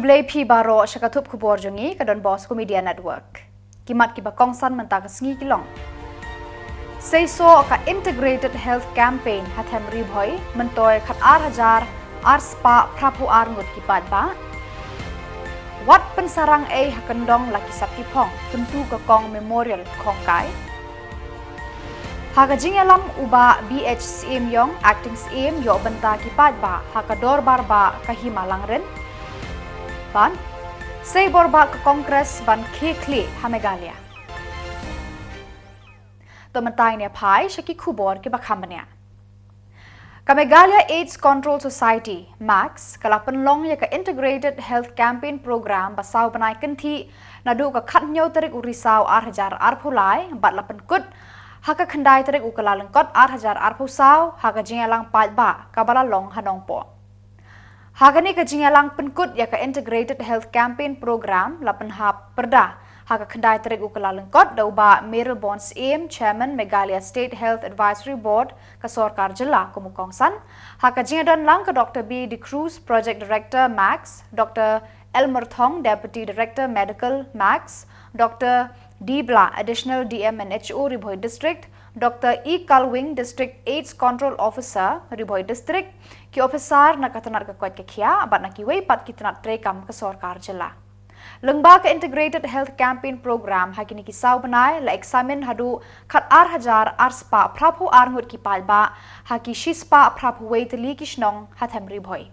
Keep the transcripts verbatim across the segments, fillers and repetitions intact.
Khublei phi baroh sha ka thup khubor jong ngi ka Don Bosco Media Network. Ki mat kiba kongsan mynta ka sngi ki long: Seisoh ka Integrated Health Campaign ha Them Ri Bhoi, myntoi khat ar hajar ar spah phraphew ar ngut ki paidbah. Wat pynsarang ei ha kyndong la ki sap ki phong, kyntu ka Kong Memorial Khongkai. Ha ka jingïalam u Bah B H Syiemiong, Acting Syiem, ïoh bynta ki paidbah ha ka dorbar bah ka Hima Langrin. Bad sei bor bah ka Congress ban khie khlieh ha Meghalaya. To mynta ngin ïa phai sha ki khubor kiba kham bniah. Ka Meghalaya AIDS Control Society, MACS, ka la pynlong ïa ka Integrated Health Campaign Program ba saw bnai kynthih, naduh ka khathynñiew tarik u Risaw ar hajar arphew lai, bad la pynkut ha ka khyndai tarik u Kyllalyngkot ar hajar arphew saw, ha ka jingïalang paidbah kaba la long ha Nongpoh. Ha kane ka jingïalang pynkut ïa ka Integrated Health Campaign Program la pynhap pyrda ha ka khyndai tarik u Kyllalyngkot da u Bah Mayralborn Syiem, Chairman Meghalaya State Health Advisory Board ka Sorkar Jylla kum u kongsan. Ha ka jingïadonlang ka Doctor B D'Cruz, Project Director MACS, Doctor L Myrthong, Deputy Director Medical MACS, Doctor D Blah, Additional D M and H O Ri Bhoi District, Doctor E Kalwing, District AIDS Control Officer Ri Bhoi District, ki ophisar na ka tnat ka koit ka khiah bad na kiwei pat ki tnat treikam ka Sorkar Jylla. Lyngba ka Integrated Health Campaign Program, ha kine ki saw bnai la examine haduh khat ar hajar ar spah phraphew ar ngut ki paidbah ha ki shispah phraphew wei tylli ki shnong ha Them Ri Bhoi.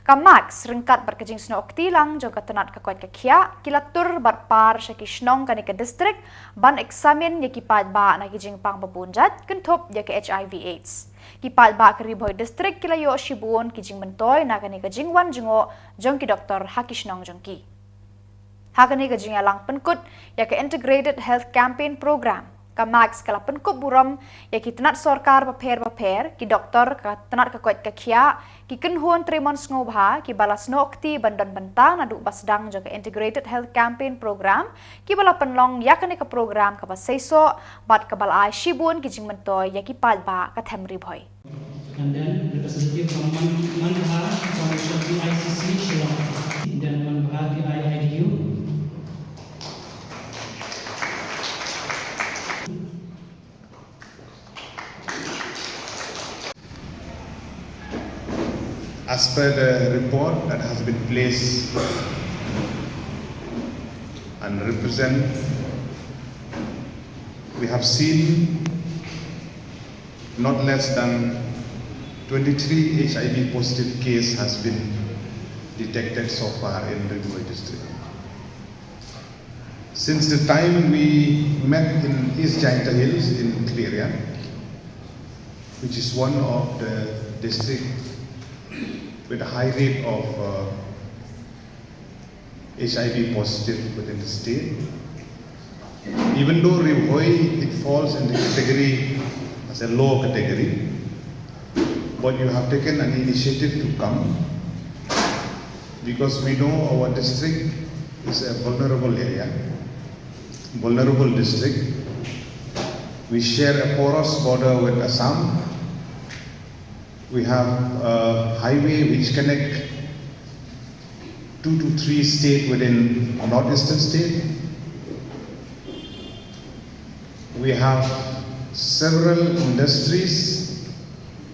Ka MACS ryngkat bad ka jingsnoh kti lang jong ka tnat ka koit ka khiah, ki la tur bad par sha ki shnong kane ka district ban examine ïa ki paidbah na ki jingpang babun jait kynthup ïa ka HIV AIDS. Ki paidbah ka Ri Bhoi District ki la ïoh shibun ki jingmyntoi na kane ka jingwan jngoh jong ki doktor ha ki shnong jong ki. Ha kane ka jingïalang pynkut ïa ka Integrated Health Campaign Program, ka MACS ka la pynkup burom ïa ki tnat sorkar bapher bapher, ki doktor, ka tnat ka koit ka khiah, ki kynhun trei mon sngewbha kiba la snoh kti ban don bynta naduh ba sdang jong ka Integrated Health Campaign Program, kiba la pynlong ïa kane ka program kaba seisoh bad kaba la ai shibun ki jingmyntoi ïa ki paidbah ka Them Ri Bhoi. And then representative from Man-, Manbha, from Shakti I C C, Shillong. Then Manbha, the I I D U. As per the report that has been placed and represent, we have seen not less than twenty-three H I V positive case has been detected so far in Ri Bhoi district. Since the time we met in East Jaintia Hills in Khliehriat, which is one of the district with a high rate of, uh, H I V positive within the state. Even though Ri Bhoi, it falls in the category as a low category, but you have taken an initiative to come because we know our district is a vulnerable area, vulnerable district. We share a porous border with Assam. We have a highway which connect two to three state within northeastern state. We have several industries.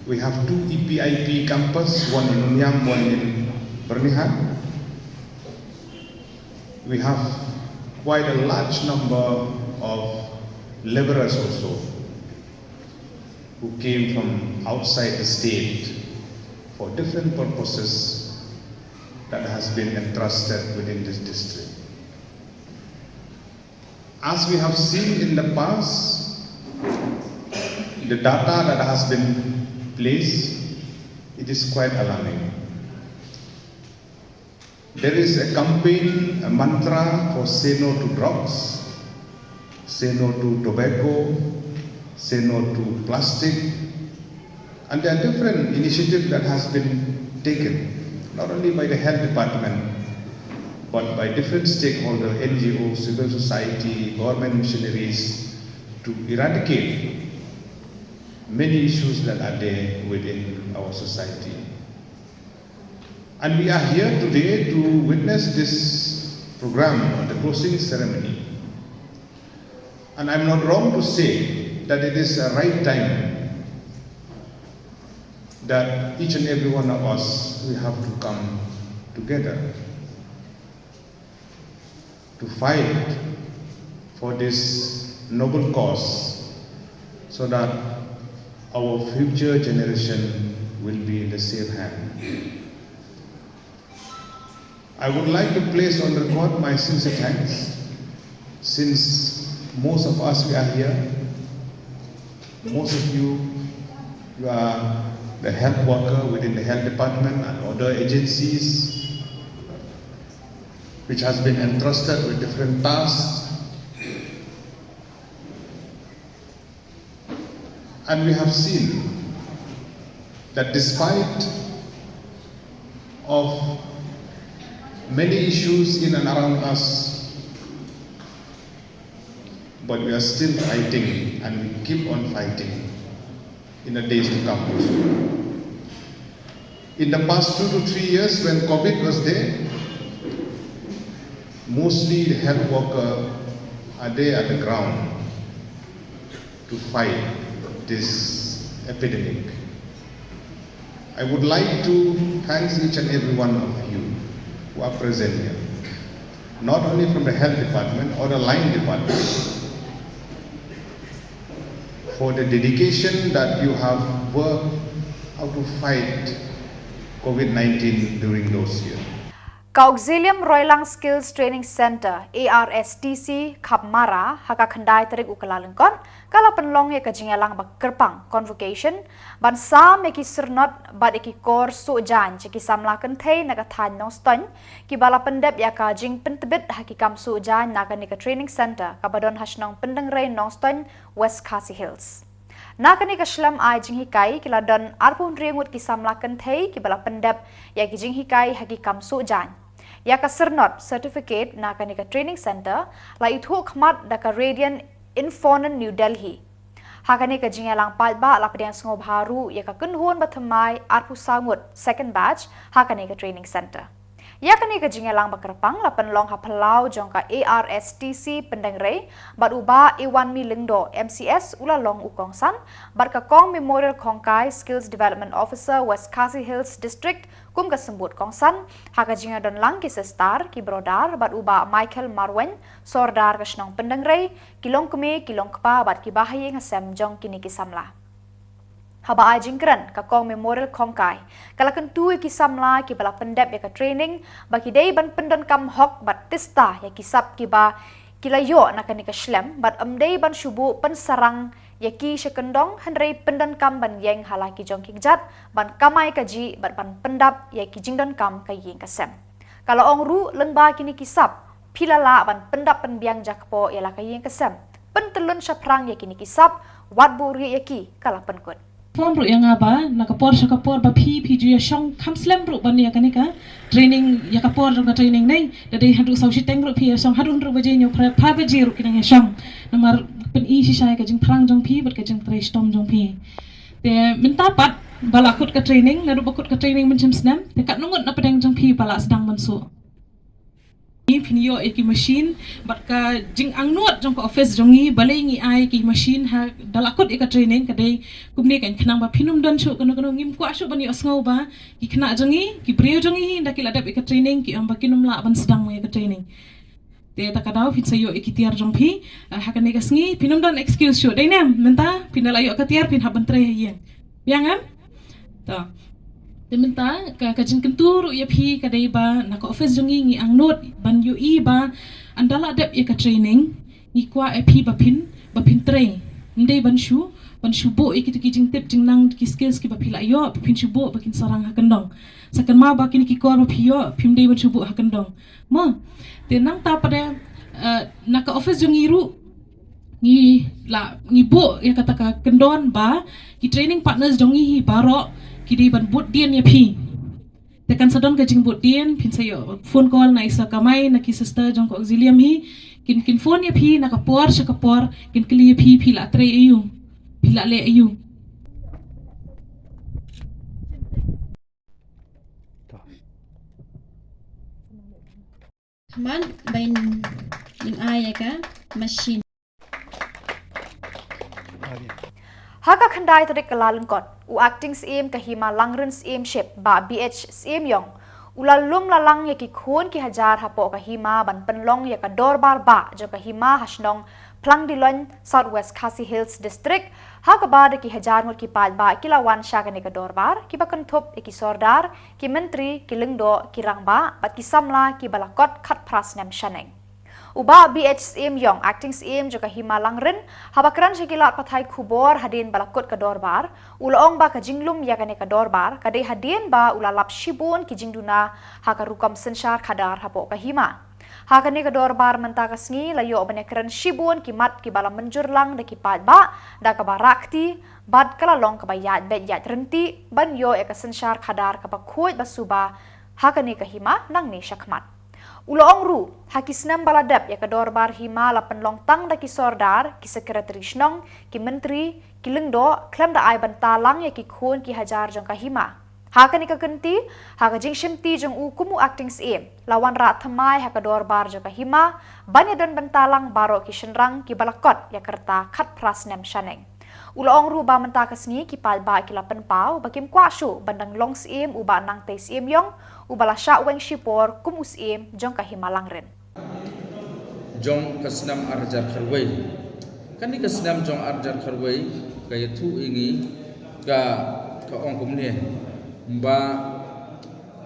We have two E P I P campus, one in Umiam, one in Byrnihat. We have quite a large number of laborers also who came from outside the state for different purposes that has been entrusted within this district. As we have seen in the past, the data that has been placed, it is quite alarming. There is a campaign, a mantra for say no to drugs, say no to tobacco, say no to plastic. And there are different initiatives that has been taken, not only by the health department, but by different stakeholders, N G Os, civil society, government missionaries, to eradicate many issues that are there within our society. And we are here today to witness this program, the closing ceremony. And I'm not wrong to say that it is a right time that each and every one of us, we have to come together to fight for this noble cause, so that our future generation will be in the safe hand. I would like to place on record my sincere thanks, since most of us, we are here. Most of you, you are the health worker within the health department and other agencies which has been entrusted with different tasks. And we have seen that despite of many issues in and around us, but we are still fighting and we keep on fighting in the days to come also. In the past two to three years when COVID was there, mostly the health worker are there at the ground to fight this epidemic. I would like to thank each and every one of you who are present here, not only from the health department or the line department, for the dedication that you have worked how to fight COVID nineteen during those years. Ka Auxilium Roylang Skills Training Centre, A R S T C, Khapmara, ha ka khyndai tarik u Kyllalyngkot, ka la pynlong ïa ka jingïalang ba kyrpang, convocation, ban sam ïa ki syrnod bad ïa ki kor suh jaiñ sha ki samla kynthei na ka thaiñ Nongstoiñ, kiba la pyndep ïa ka jingpyntbit ha ki kam suh jaiñ na kane ka training centre, kaba don ha shnong Pyndengrei Nongstoiñ, West Khasi Hills. Na kane ka shlem ai jinghikai ki la don arphew hynriew ngut ki samla kynthei kiba la pyndep ïa ki jinghikai ha ki kam suh jaiñ. Ïa ka syrnod certificate na kane ka training centre la ithuh khmat da ka Radiant Infonon New Delhi. Ha kane ka jingïalang paidbah la pdiang sngewbha ruh ïa ka kynhun ba thymmai arphew saw ngut second batch ha kane ka training centre. Ïa kane ka jingïalang ba kyrpang la pynlong ha phyllaw jong ka A R S T C Pyndengrei bad u Bah Ewanmi Lyngdoh M C S u la long u kongsan bad ka Kong Memorial Khongkai Skills Development Officer West Khasi Hills District kum ka symbud kongsan ha ka jingïadon lang ki sister ki brodar bad u Bah Michael Marwein sordar ka shnong Pyndengrei ki longkmie ki longkpa bad ki bahaïing hasem jong kine ki samla. Haba ai jingkren ka Kong Memorial Khongkai ka la kyntu ïa ki samla kiba la pyndep ïa ka training ba ki dei ban pyndonkam hok bad tista ïa ki sap kiba ki la ïoh na kane ka shlem bad ym dei ban shu buh pynsarang ïa ki sha kyndong hynrei pyndonkam ban ïeng ha la ki jong ki kjat ban kamai kajih bad ban pyndap ïa ki jingdonkam ka ïing ka sem. Ka la ong ruh lyngba kine ki sap phi la lah ban pyndap pynbiang jakpoh ïa la ka ïing ka sem. Pyntyllun shaphrang ïa kine ki sap wat buhrieh ïa ki ka la pynkut. Form ruh ïa nga ba na ka por sha ka por ba phi phi ju ïa shong kham slem ruh ban ïa kane ka training ïa ka por jong ka training ne da dei haduh saw shiteng ruh phi ïa shong haduh hynriew baje ñiew phra phra baje ruh ki nang ïa shong. Namar pyni shisha ïa ka jingthrang jong phi bad ka jingtrei shitom jong phi. Te mynta pat ba la kut ka training naduh ba kut ka training mynshem snem te katno ngut na pdeng jong phi ba la sdang ban suh. Phin ïoh ïa ki machine bad ka jingangnud jong ka office jong ngi balei ngi ai ki machine ha da la kut ïa ka training ka dei kumne kan khnang ba phin ym don shuh kano kano ngim kwah shuh ban ïohsngew ba ki khynnah jong ngi ki briew jong ngi da ki la dep ïa ka training ki ong ba kin ym lah ban sdang ïa ka training. Te ta ka daw phin sa ïoh ïa ki tiar jong phi ha kane ka sngi phin ym don excuse shuh dei ne mynta phin da la ïoh ka tiar phin hap ban trei ha ïing. Biang em? To. Te mynta ka ka jingkyntu ruh ïa phi ka dei ba na ka office jong ngi ngi angnud ban ïohi ba ynda la dep ïa ka training ngi kwah ïa phi ba phin ba phin trei. Ym dei ban shu ban shu buh ïa kito ki jingtip jingnang ki skills kiba phi la ïoh ba phin shu buh ba kin sarang ha kyndong. Sa kynmaw ba kine ki kor ba phi ïoh phim dei ban shu buh ha kyndong. Mo. Te nangta pat de na ka office jong ngi ruh ngi la ngi buh ïa kata ka kyndon ba ki training partners jong ngi hi baroh ki dei ban bud dien ïa phi. Te kan sa don ka jingbud dien phin sa ïoh phone call na i sir kamai na ki sister jong ka Auxilium hi kin kin phone ïa phi na ka por sha ka por kin kylli ïa phi phi la trei aiu phi la leh aiu. Mat, ba ngin ai ïa ka machine. Ha ka khyndai tarik Kyllalyngkot, u Acting Syiem ka Hima Langrin Syiemship, Bah B H Syiemiong, u la lum la lang ïa ki khun ki hajar hapoh ka hima ban pynlong ïa ka dorbar bah jong ka hima ha shnong Phlangdilong, South West Khasi Hills District, ha kaba da ki hajar ngut ki paidbah ki la wan sha kane ka dorbar, kiba kynthup ïa ki sordar, ki myntri, ki lyngdoh, ki rangbah bad ki samla kiba la kot khatphra snem shaneng. U Bah B H Syiemiong, Acting Syiem jong ka Hima Langrin, haba kren sha ki lad pathai khubor hadien ba la kut ka dorbar, u la ong ba ka jinglum ïa kane ka dorbar ka dei hadien ba u la lap shibun ki jingduna ha ka rukom synshar khadar hapoh ka hima. Ha kane ka dorbar mynta ka sngi la ïoh ban ïakren shibun ki mat kiba la mynjur lang da ki paidbah da kaba rah kti, bad ka la long kaba ïaid beit ïaid ryntih ban ïoh ïa ka synshar khadar kaba khuid ba suba ha kane ka hima nangne shakhmat. U la ong ruh, ha ki snem ba la dep ïa ka dorbar hima la pynlong tang da ki sordar, ki sekretari shnong, ki myntri, ki lyngdoh, khlem da ai bynta lang ïa ki khun ki hajar jong ka hima. Ha kane ka kynti, ha ka jingshimti jong u kum u Acting Syiem, la wanrah thymmai ha ka dorbar jong ka hima ban ïadon bynta lang baroh ki shynrang kiba la kot ïa ka rta khatphra snem shaneng. U la ong ruh ba mynta ka sngi ki paidbah ki la pynpaw ba kim kwah shuh ban dang long syiem u Bah Nangtei Syiemiong, uba la shah weng shipor kum u syiem jong ka Hima Langrin. Jong ka snem ar hajar kharwei. Kane ka snem jong ar hajar kharwei ka ïathuh ïa ngi, ka, ka ong kumne ba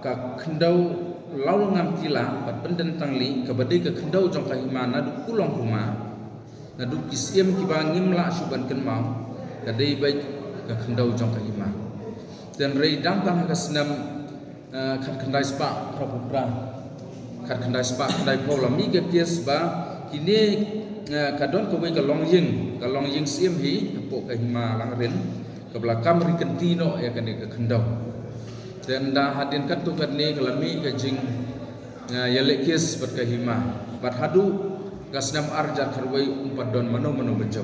ka khyndew Lawlangam Kila bad Pyndengtangli, kaba dei ka khyndew jong ka hima naduh kulong kumba, naduh ki syiem kiba ngim lah shuh ban kynmaw, ka dei beit ka khyndew jong ka hima. Hynrei dang tang ha ka snem, eh, khatkhyndai spah phra phew phra, khatkhyndai spah khyndai phew, la mih ka case ba kine, eh, ka don kawei ka longïing, ka longïing syiem hi hapoh ka Hima Langrin, kaba la kam ri kynti noh ïa kane ka khyndew. Te ynda hadien katto katne ka la mih ka jing, eh, ïaleh case bad ka hima, bad haduh ka snem ar hajar kharwei ym pat don mano mano ba jop.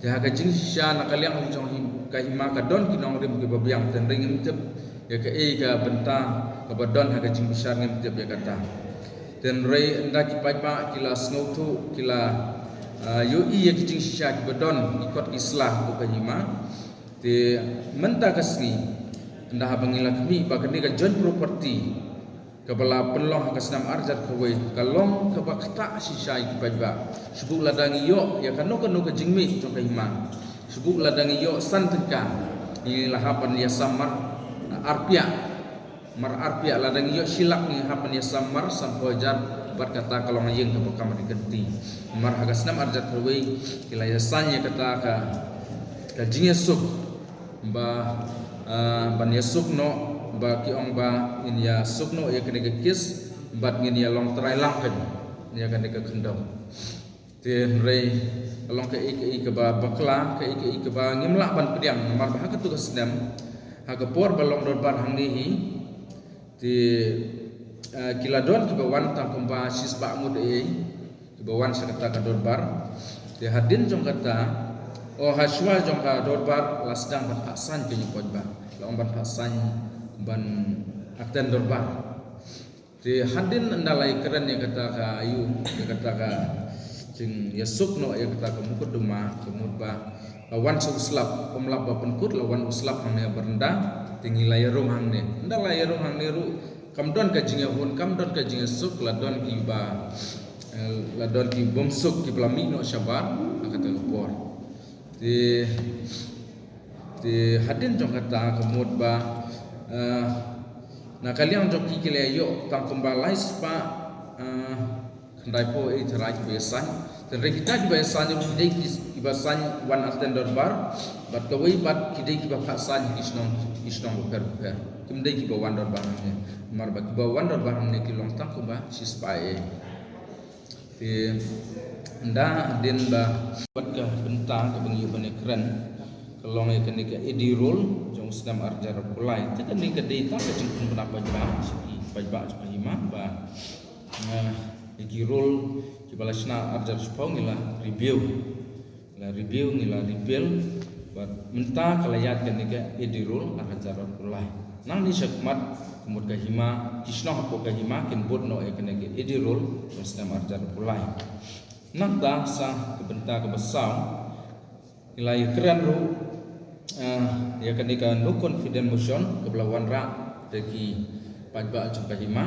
Te ha ka jingshisha na ka liang jong hi-, ka hima ka don ki nongrim kiba biang, hynrei ngim tip ïa kaei ka bynta kaba don ha ka jingbishar, ngim tip ïa kata. Hynrei ynda ki paidbah ki la sngewthuh, ki la, ah, ïohi ïa ki jingshisha kiba don, ki kot ki sla hapoh ka hima. Te mynta ka sngi, ynda haba ngi la khmih ba kane ka joint property kaba la pynlong ha ka snem ar hajar kharwei ka long kaba ktah shisha ïa ki paidbah. Shu buh lada ngi ïoh ïa kano kano ka jingmih jong ka hima, shu buh lada ngi ïoh san tyngka, ngi la hap ban ïasam mar arpia. Mar arpia, lada ngi ïoh shi lak ngi hap ban ïasam mar sanphew hajar bad kata ka longïing kaba kam ri kynti. Mar ha ka snem ar hajar kharwei ki la ïasain ïa kata ka, ka jingïasuk ba, ah, ban ïasuk noh, ba ki ong ba ngin ïasuk noh ïa kane ka case bad ngin ïalong trai lang kein ïa kane ka khyndew. Te hynrei ka long kaei kaei kaba bakla, kaei kaei kaba ngim lah ban pdiang, namar ba ha kato ka snem, ha ka por ba long dorbar hangne hi, te, eh, ki la don kiba wan tang kumba shispah ngut ei, kiba wan sha kata ka dorbar. Te hadien jong kata, o, hashwa jong ka dorbar la sdang ban phah saiñ, ki paidbah, la ong ban phah saiñ ban attend dorbar. Te hadien ynda la ïakren ïa kata ka aïu, ïa kata ka jingïasuk noh ïa kata ka mukotduma, ka mut ba la wan sha u slap, ym lap ba pynkut, la wan u slap hangne ha baranda, te ngi la ïarung hangne. Ynda la ïarung hangne ruh kam don ka jingïahun, kam don ka jingïasuk, la don kiba, eh, la don ki bym suk kiba la mih noh shabar ha kata ka por. Te, te hadien jong kata ka mut ba, eh, na ka liang jong ki ki la ïoh tang kumba lai spah, eh, khyndai phew ei tharai kiba ïasaiñ. Te hynrei kita kiba ïasaiñ ruh ki dei ki, kiba saiñ wan attend dorbar, bad kawei pat ki dei kiba phah saiñ ki shnong, ki shnong bapher bapher. Kim dei kiba wan dorbar hangne. Namar ba kiba wan dorbar hangne ki long tang kumba shispah ei. Te ynda hadien ba, bad ka bynta kaba ngi ïoh ban ïakren ka long ïa kane ka A D roll jong u snem ar hajar arphew lai. Te kane ka dei tang ka jingpynbna paidbah sha ki paidbah jong ka hima ba, eh, ïa ki roll kiba la shna ar hajar shiphew ngi la review. La review, ngi la repeal, bad mynta ka la ïaid kane ka A D roll ar hajar arphew lai. Nangne shakhmat, ka mut ka hima, ki shnong hapoh ka hima kin bud noh ïa kane ka Edi Roll jong u snem arhajar arphew lai. Nangta sa ka bynta kaba saw, ngi la ïakren ruh, ah, ïa kane ka no confidence motion kaba la wanrah da ki paidbah jong ka hima.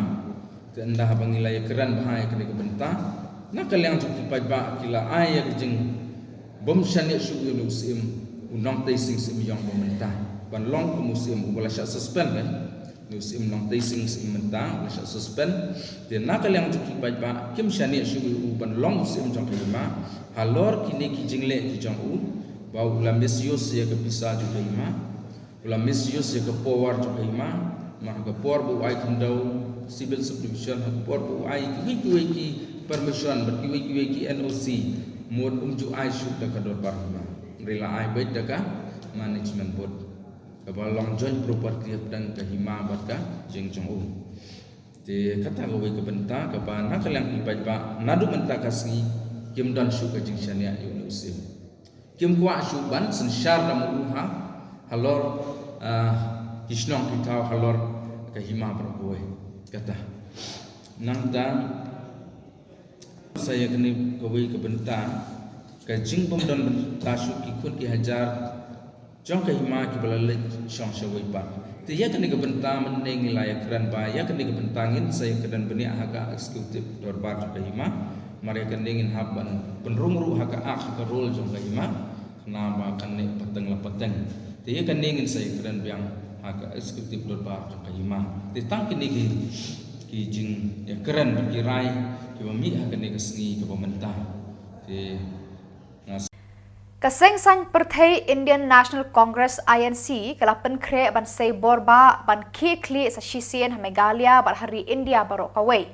Te ynda haba ngi la ïakren bha ïa kane ka bynta, na ka liang jong ki paidbah ki la ai ïa ka jingbym shaniah shuh ïa une u syiem, u Nongtei Sing Syiem Ïong ba mynta, ban long kum u syiem uba la shah suspend, eh. Une u syiem Nongtei Sing Syiem mynta uba la shah suspend. Te na ka liang jong ki paidbah kim shaniah shuh ïa u ban long u syiem jong ka hima halor kine ki jingleh ki jong u, ba u la misuse ïa ka pisa jong ka hima, u la misuse ïa ka power jong ka hima. Namar ha ka por ba u ai khyndew civil subdivision, ha ka por ba u ai kiwei kiwei ki permission bad kiwei kiwei ki N O C, mut um ju ai shuh da ka dorbar hima, hynrei la ai beit da ka management board, kaba long joint property hapdeng ka hima bad ka ïing jong u. Te kata kawei ka bynta kaba na ka liang ki paidbah naduh mynta ka sngi kim don shuh ka jingshaniah ïa une u syiem. Kim kwah shuh ban synshar da ma u ha halor, ah, ki shnong ki thaw halor ka hima baroh kawei. Kata. Nangta sa ïa kane kawei ka bynta, ka jingbym don bynta shuh ki khun ki hajar jong ka hima kiba la leit shong shawei pat. Te ïa kane ka bynta mynne ngi la ïakren ba ïa kane ka bynta ngin sa ïakren bniah ha ka executive dorbar jong ka hima. Namar ïa kane ngin hap ban pynrung ruh ha ka act, ha ka rule jong ka hima, khnang ba kan neh pateng la pateng. Te ïa kane ngin sa ïakren biang ha ka executive dorbar jong ka hima. Te tang kine ki, ki jingïakren bad ki rai kiba mih ha kane ka sngi kaba mynta. Te Ka seng saiñ pyrthei Indian National Congress, I N C, ka la pynkhreh ban sei bor ba ban khie khlieh sa shisien ha Meghalaya bad ha ri India baroh kawei,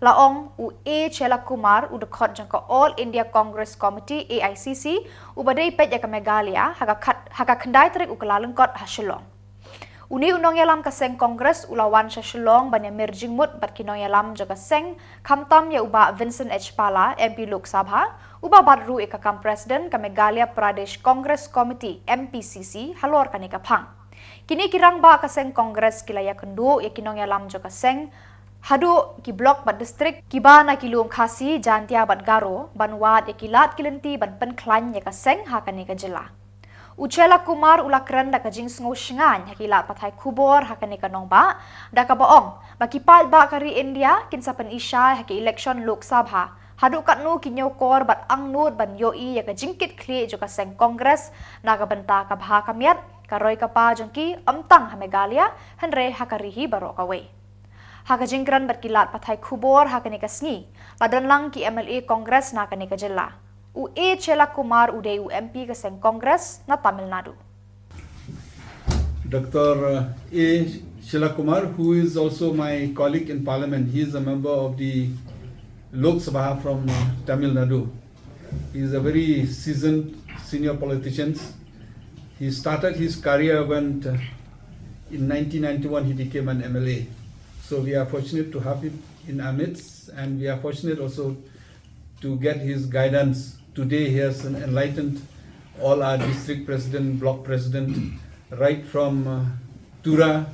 la ong u A Chella Kumar, u dkhot jong ka All India Congress Committee, A I C C, uba dei peit ïa ka Meghalaya, ha ka khat, ha ka khyndai tarik u Kyllalyngkot ha Shillong. Une u nongïalam ka seng Congress u la wan sha Shillong ban ïamir jingmut bad ki nongïalam jong ka seng, khamtam ïa u Bah Vincent H Pala, M P Lok Sabha, uba bat ruh ïa ka kam President ka Meghalaya Pradesh Congress Committee, M P C C, halor kane ka phang. Kine ki rangbah ka seng Congress ki la ïakynduh ïa ki nongïalam jong ka seng haduh ki block bad district kiba na ki lum Khasi, Jaintia bad Garo, ban wad ïa ki lad ki lynti ban pynkhlaiñ ïa ka seng ha kane ka jylla. U Chella Kumar u la kren da ka jingsngew shngaiñ ha ki lad pathai khubor ha kane ka nongbah, da kaba ong ba ki paidbah ka ri India kin sa pyni shai ha ki election Lok Sabha haduh katno ki ñiewkor bad angnud ban ïohi ïa ka jingkitkhlieh jong ka seng Congress na ka bynta ka bha ka miat, ka roi ka par jong ki, ym tang ha Meghalaya hynrei ha ka ri hi baroh kawei. Ha ka jingkren bad ki lad pathai khubor ha kane ka sngi, la don lang ki M L A Congress na kane ka jylla. U A Chella Kumar u dei u M P ka seng Congress na Tamil Nadu. Doctor A Chella Kumar, who is also my colleague in Parliament, he is a member of the Lok Sabha from, uh, Tamil Nadu. He is a very seasoned senior politician. He started his career when, uh, in nineteen ninety-one he became an M L A. So we are fortunate to have him in our midst, and we are fortunate also to get his guidance. Today he has enlightened all our district president, block president, right from, uh, Tura,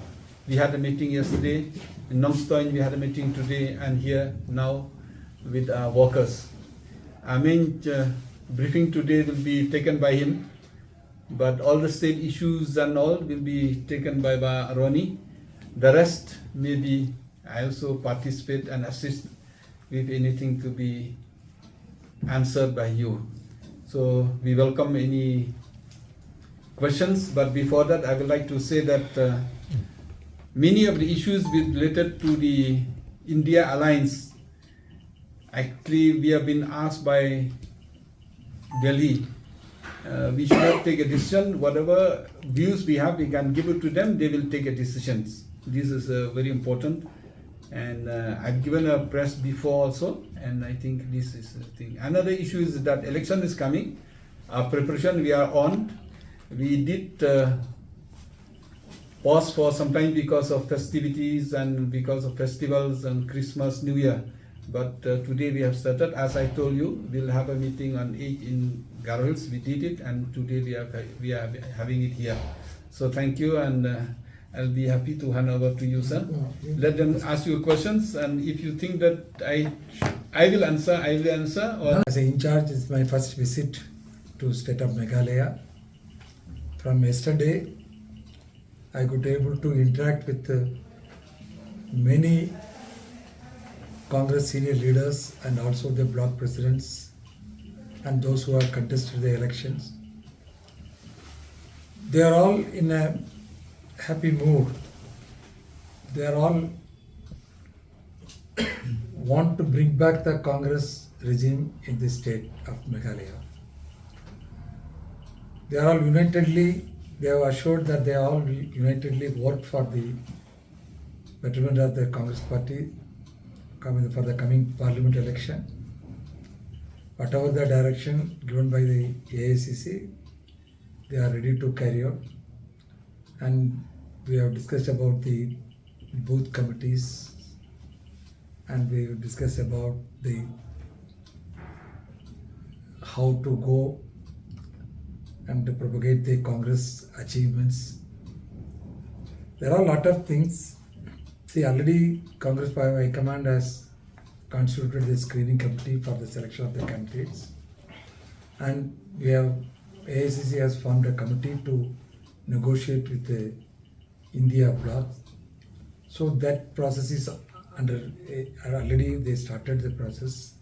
we had a meeting yesterday. In Nongstoin, we had a meeting today, and here now with our workers. I mean, uh, briefing today will be taken by him, but all the state issues and all will be taken by Bah Ronnie. The rest, maybe I also participate and assist with anything to be answered by you. So we welcome any questions, but before that, I would like to say that, uh, many of the issues with, related to the India alliance, actually, we have been asked by Delhi. Uh, we should not take a decision. Whatever views we have, we can give it to them. They will take a decision. This is, uh, very important. And, uh, I've given a press before also, and I think this is a thing. Another issue is that election is coming. Our preparation, we are on. We did, uh, pause for some time because of festivities and because of festivals and Christmas, New Year. But, uh, today we have started. As I told you, we'll have a meeting on eight in Garo Hills. We did it, and today we are, we are having it here. So thank you, and, uh, I'll be happy to hand over to you, sir. Let them ask you questions, and if you think that I, I will answer, I will answer. Or as an in-charge, it's my first visit to state of Meghalaya. From yesterday, I could able to interact with, uh, many Congress senior leaders and also the bloc presidents and those who have contested the elections. They are all in a happy mood. They are all want to bring back the Congress regime in the state of Meghalaya. They are all unitedly, they have assured that they all will unitedly work for the betterment of the Congress party coming for the coming parliament election. Whatever the direction given by the A I C C, they are ready to carry out. And we have discussed about the booth committees, and we have discussed about the how to go and to propagate the Congress achievements. There are a lot of things. See, already Congress High Command has constituted the screening committee for the selection of the candidates. And we have, A I C C has formed a committee to negotiate with the India bloc. So that process is under, eh, already they started the process.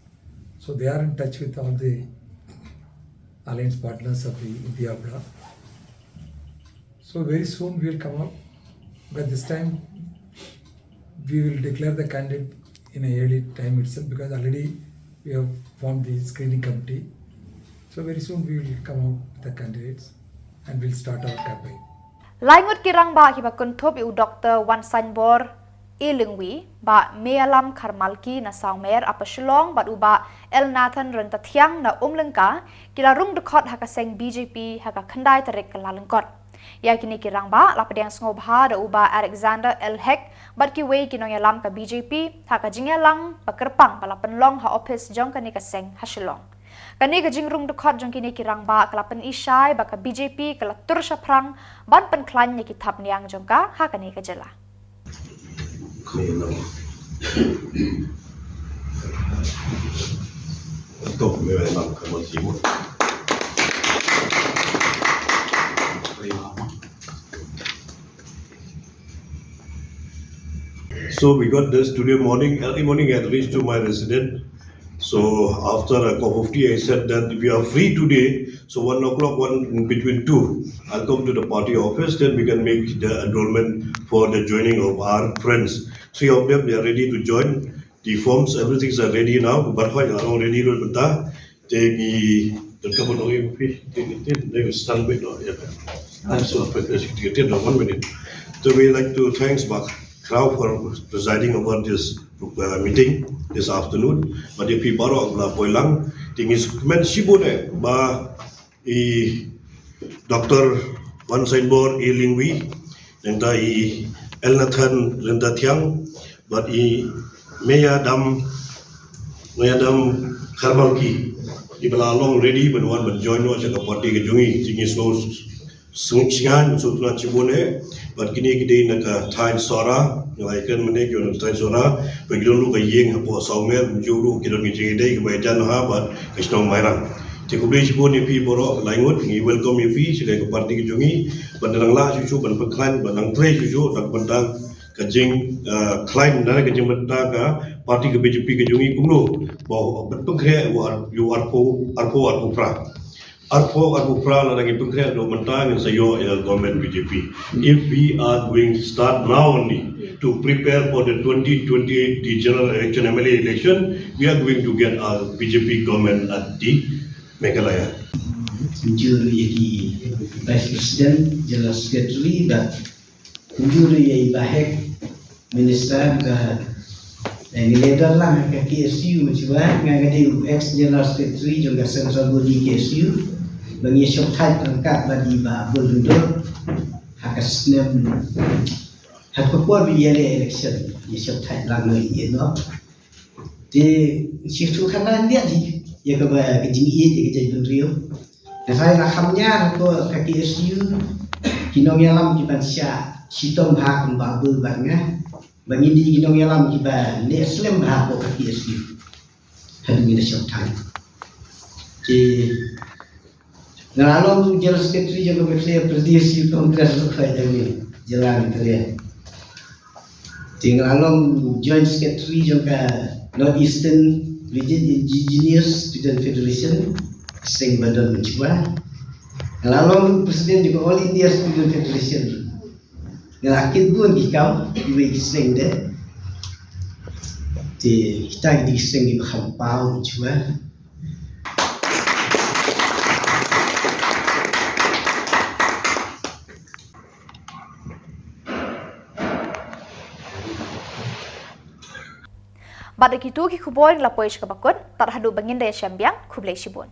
So they are in touch with all the alliance partners of the India bloc. So very soon we will come out. But this time we will declare the candidate in a early time itself, because already we have formed the screening committee. So very soon we will come out with the candidates and we'll start our campaign. Lai ngut ki rangbah kiba kynthup ïa u Doktor Wansainbor A Lyngwi, Bah Meyalam Kharmalki na Sawmer Upper Shillong bad u Bah L Nathan Ryntathiang na Umlyngka ki la rung dkhot ha ka seng B J P ha ka khyndai tarik Kyllalyngkot. Ïa kine ki rangbah la pdiang sngewbha da u Bah Alexander L Hek bad kiwei ki nongïalam ka B J P ha ka jingïalang ba kyrpang ba la pynlong ha ophis jong kane ka seng ha Shillong. Kane ka jingrung dkhot jong kine ki rangbah ka la pynishai ba ka B J P ka la tur shaphrang ban pynkhlaiñ ïa ki thapniang jong ka ha kane ka jylla. So we got this today morning, early morning I had reached to my resident. So after a cup of tea, I said that we are free today. So one o'clock, one in between two, I'll come to the party office. Then we can make the enrollment for the joining of our friends. Three of them, they are ready to join. The forms, everything is ready now. But fine, I'm ready to do that. Te ngi donkam ban ong ïa phi, te ngi, te ngi stand by, no, yeah. I'm so affected, one minute. So we like to thanks Bah Khraw for presiding over this, uh, meeting this afternoon. Bad ïa phi baroh ba la poi lang, te ngi kmen shibun eh ba i Doktor Wansainbor A Lyngwi, nangta i L Nathan Ryntathiang, bad i Meyalam, Meyalam Kharmalki, iba la long ready ban wan ban join noh sha ka party ka jong ngi, te ngi sngew, sngew sngewsynei, sngewtynnat shibun eh. Bad kine ki dei na ka thaiñ Sohra, nga la ïakren mynne ki wan na ka thaiñ Sohra, bad ki don ruh ka ïing hapoh Sawmer, mynjur ruh ki don ki jingïadei kiba ïajan ha bad ka shnong Mairang. Te khublei shibun ïa phi baroh lai ngut, ngi welcome ïa phi sha ka party ka jong ngi, ban nang lah shuh shuh ban pynkhlaiñ, ban nang trei shuh shuh na ka bynta ka jing, ah, khlaiñ, na ka jingbynta ka party ka B J P ka jong ngi kumno ba ban pynkhreh ïa u ar-, ïa u arphew, arphew, arphew phra. Arphew, arphew phra lada ngi pynkhreh haduh mynta ngin sa ïoh ïa government B J P. If we are going to start now only to prepare for the twenty twenty-eight, the general election, M L A election, we are going to get a B J P government at the Meghalaya. Mynjur ïa ki Vice President, General Secretary, bad mynjur ïa i Bah Hek, Minister ka, eh, ngi la don lang ha ka K S U, mynjur ba nga, nga dei u ex General Secretary jong ka Central Body K S U, ba ngi ïa shong thait ryngkat bad i Bah Bun Lyngdoh ha ka snem, ha ka por ba ïaleh election, ngi ïa shong thait lang noh ïa no. Te shi tu khana nia ji ïa kaba ka jingïeit ïa ka jaitbynriew. Te sa ïa la kham nia ko ka K S U. ki nongïalam kiban shah shitom bha kumba bun bad nga, ba ngin dei ki nongïalam kiba leh slem bha hapoh ka P S U. Haduh ngin da shong tang. Te nga la long General Secretary jong ka Meghalaya Pradesh Youth Congress ruh ha jong ngi jylla Meghalaya. Te nga la long Joint Secretary jong ka North Eastern Region Indigenous Student Federation, seng ba don mynshwa. Nga la long President jong ka All India Student Federation. Nga la kit bun ki kam, iwei ki seng de. Te kita ki dei ki seng kiba kham paw mynshwa. Bad da kitu ki khubor ngi la poi sha kaba kut, tad haduh ba ngin da ïashem biang, khublei shibun.